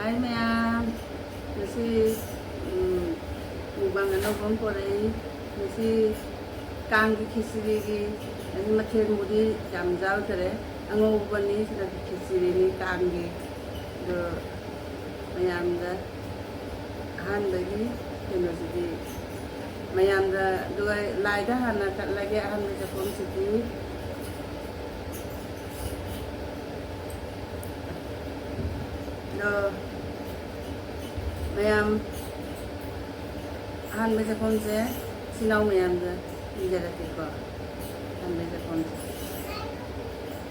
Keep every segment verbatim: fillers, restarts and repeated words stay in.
ꯍꯥꯏ ꯃꯌꯥꯝ, ꯉꯁꯤ, ꯎꯝ, ꯃꯨꯛꯕꯥꯡ ꯑꯅꯧꯕ ꯑꯃ ꯄꯣꯔꯛꯏ꯫ ꯉꯁꯤ ꯀꯥꯡꯒꯤ ꯈꯦꯆ꯭ꯔꯤꯒꯤ, ꯉꯁꯤ ꯃꯊꯦꯜꯕꯨꯗꯤ ꯌꯥꯝ ꯌꯥꯎꯗꯔꯦ, ꯑꯉꯧꯕꯅꯤ, ꯁꯤꯅ ꯈꯦꯆ꯭ꯔꯤꯅꯤ ꯀꯥꯡꯒꯤ꯫ ꯑꯗꯣ ꯃꯌꯥꯝꯗ ꯑꯍꯥꯟꯕꯒꯤ ꯀꯩꯅꯣꯁꯤꯗꯤ ꯃꯌꯥꯝꯗ, ꯑꯗꯨꯒ ꯂꯥꯏꯗ ꯍꯥꯟꯅ ꯀꯠꯂꯒꯦ ꯑꯍꯥꯟꯕ ꯆꯐꯨꯁꯤꯗꯤ꯫ ꯑꯗꯣ ꯃꯌꯥꯝ ꯑꯍꯥꯟꯕ ꯆꯐꯨꯁꯦ ꯏꯆꯤꯟ ꯏꯅꯥꯎ ꯃꯌꯥꯝꯗ ꯄꯤꯖꯔꯛꯀꯦꯀꯣ꯫ ꯑꯍꯥꯟꯕ ꯆꯐꯨꯁꯦ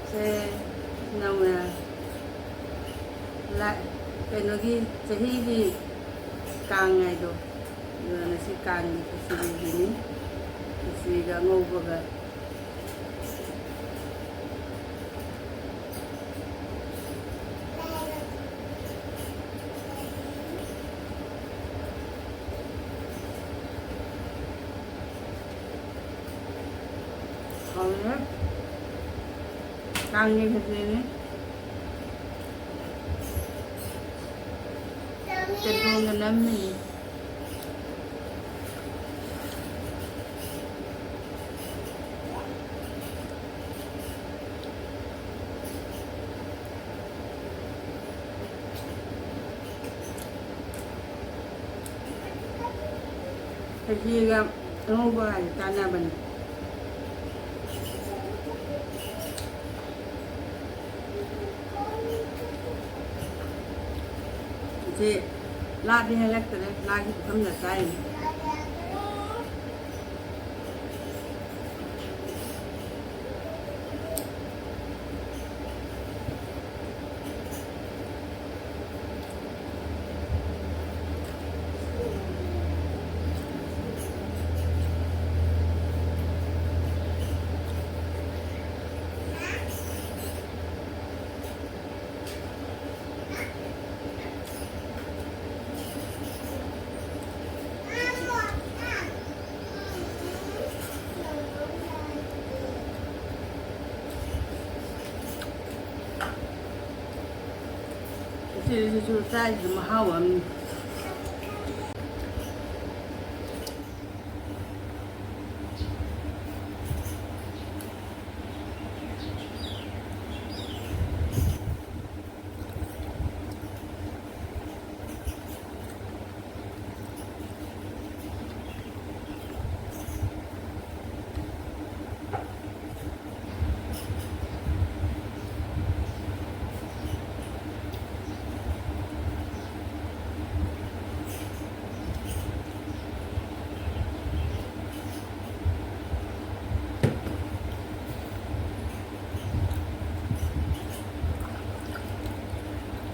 ꯁꯦ, ꯏꯆꯤꯟ ꯏꯅꯥꯎ ꯃꯌꯥꯝ, ꯂꯥ-, ꯀꯩꯅꯣꯒꯤ ꯆꯍꯤꯒꯤ ꯀꯥꯡ ꯍꯥꯏꯗꯣ, ꯑꯗꯨꯅ ꯉꯁꯤ ꯀꯥꯡꯒꯤ ꯈꯦꯆ꯭ꯔꯤꯒꯤꯅꯤ꯫ ꯈꯦꯆ꯭ꯔꯤꯒ ꯑꯉꯧꯕꯒ꯫ ꯍꯥꯎꯔꯦ꯫ ꯀꯥꯡꯒꯤ ꯈꯦꯆ꯭ꯔꯤꯅꯤ꯫ ꯆꯦꯇꯣꯟꯒ ꯅꯝꯃꯤꯅꯤ꯫ ꯈꯦꯆ꯭ꯔꯤꯒ ꯑꯉꯧꯕꯒ ꯍꯥꯏꯗꯤ ꯆꯥꯟꯅꯕꯅꯤ꯫ ꯁꯤ ꯂꯥꯗꯤ ꯍꯦꯜꯂꯛꯇ꯭ꯔꯦ, ꯂꯥꯒꯤ ꯄꯨꯈꯝꯗ ꯆꯥꯏꯅꯤ꯫ ꯁꯤꯁꯤꯁꯨ ꯆꯥꯏꯁꯤꯁꯨ ꯃꯍꯥꯎ ꯑꯃꯅꯤ꯫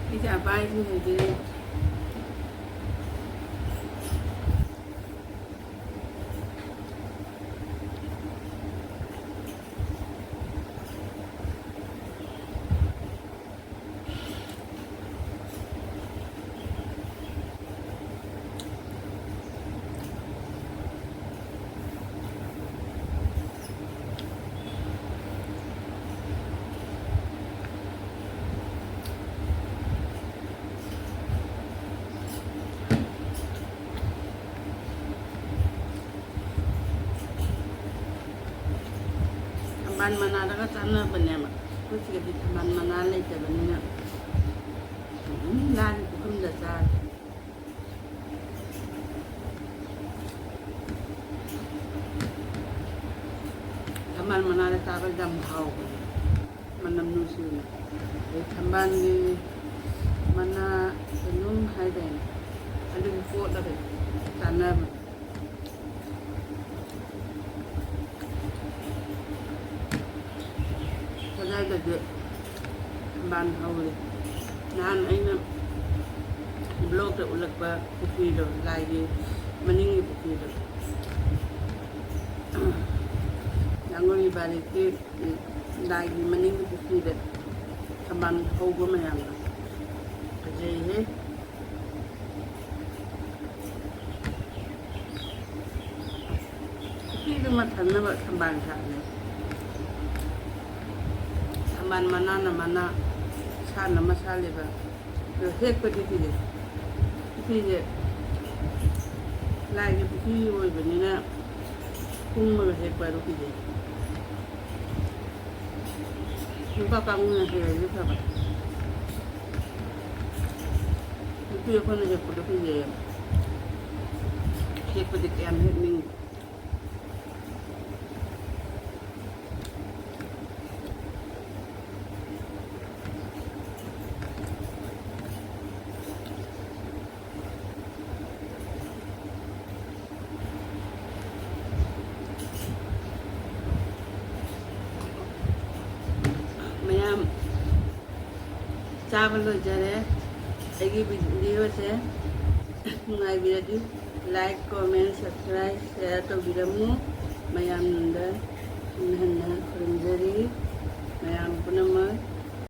ꯁꯤꯁꯦ ꯑꯄꯥꯏꯕꯁꯤꯡꯁꯤꯗꯤ ꯊꯝꯕꯥꯜ ꯃꯅꯥꯗꯒ ꯆꯥꯟꯅꯕꯅꯦꯕ꯫ ꯑꯩꯈꯣꯏ ꯁꯤꯗꯗꯤ ꯊꯝꯕꯥꯜ ꯃꯅꯥ ꯂꯩꯇꯕꯅꯤꯅ ꯑꯗꯨꯝ ꯂꯥꯏꯒꯤ ꯄꯨꯈꯝꯗ ꯆꯥꯔꯦ꯫ ꯊꯝꯕꯥꯜ ꯃꯅꯥꯗ ꯆꯥꯕ ꯌꯥꯝ ꯍꯥꯎꯕꯅꯦ, ꯃꯅꯝ ꯅꯨꯡꯁꯤꯕꯅꯦ꯫ ꯑꯗꯩ ꯊꯝꯕꯥꯜꯒꯤ ꯃꯅꯥ ꯀꯩꯅꯣꯝ ꯍꯥꯏꯗꯥꯏꯅꯦ, ꯑꯗꯨꯒꯤ ꯀꯣꯠꯂꯒ ꯆꯥꯅꯕꯅꯦ꯫ ꯀꯗꯥꯏꯗꯗꯤ ꯊꯝꯕꯥꯜ ꯍꯧꯔꯤ꯫ ꯅꯍꯥꯟ ꯑꯩꯅ ꯕ꯭ꯂꯣꯛꯇ ꯎꯠꯂꯛꯄ ꯄꯨꯈ꯭ꯔꯤꯗꯣ, ꯂꯥꯏꯒꯤ ꯃꯅꯤꯡꯒꯤ ꯄꯨꯈ꯭ꯔꯤꯗꯣ, ꯂꯥꯡꯒꯣꯜ ꯕꯥꯔꯤꯛꯀꯤ ꯂꯥꯏꯒꯤ ꯃꯅꯤꯡꯒꯤ ꯄꯨꯈ꯭ꯔꯤꯗ ꯊꯝꯕꯥꯜ ꯍꯧꯕ ꯃꯌꯥꯝꯗꯣ ꯐꯖꯩꯍꯦ꯫ ꯄꯨꯈ꯭ꯔꯤꯗꯨꯃ ꯊꯟꯅꯕ ꯊꯝꯕꯥꯜ ꯁꯥꯠꯂꯦ꯫ ꯊꯝꯕꯥꯜ ꯃꯅꯥꯅ ꯃꯅꯥ, ꯁꯥꯠꯅ ꯃꯁꯥꯠꯂꯤꯕ ꯑꯗꯣ ꯍꯦꯛꯄꯗꯤ ꯀꯤꯖꯩ꯫ ꯄꯨꯈ꯭ꯔꯤꯁꯦ ꯂꯥꯏꯒꯤ ꯄꯨꯈ꯭ꯔꯤ ꯑꯣꯏꯕꯅꯤꯅ ꯀꯨꯝꯃꯒ ꯍꯦꯛꯄ ꯑꯗꯨ ꯀꯤꯖꯩ꯫ ꯅꯨꯄꯥ ꯀꯥꯡꯕꯨꯅ ꯍꯦꯛꯑꯗꯤ ꯐꯕ꯫ ꯅꯨꯄꯤ ꯑꯩꯈꯣꯏꯅ ꯍꯦꯛꯄꯗꯣ ꯀꯤꯖꯩꯌꯦꯕ꯫ ꯍꯦꯛꯄꯗꯤ ꯀꯌꯥꯝ ꯍꯦꯛꯅꯤꯡꯗꯦ꯫ ꯃꯌꯥꯝ ꯆꯥꯕ ꯂꯣꯏꯖꯔꯦ꯫ ꯑꯩꯒꯤ ꯚꯤꯗꯤꯑꯣꯁꯦ ꯅꯨꯡꯉꯥꯏꯕꯤꯔꯗꯤ like, comment, subscribe, share ꯇꯧꯕꯤꯔꯝꯃꯨ꯫ ꯃꯌꯥꯝꯗ ꯍꯟꯅ ꯍꯟꯅ ꯈꯨꯔꯨꯝꯖꯔꯤ꯫ ꯃꯌꯥꯝ ꯄꯨꯝꯅꯃꯛ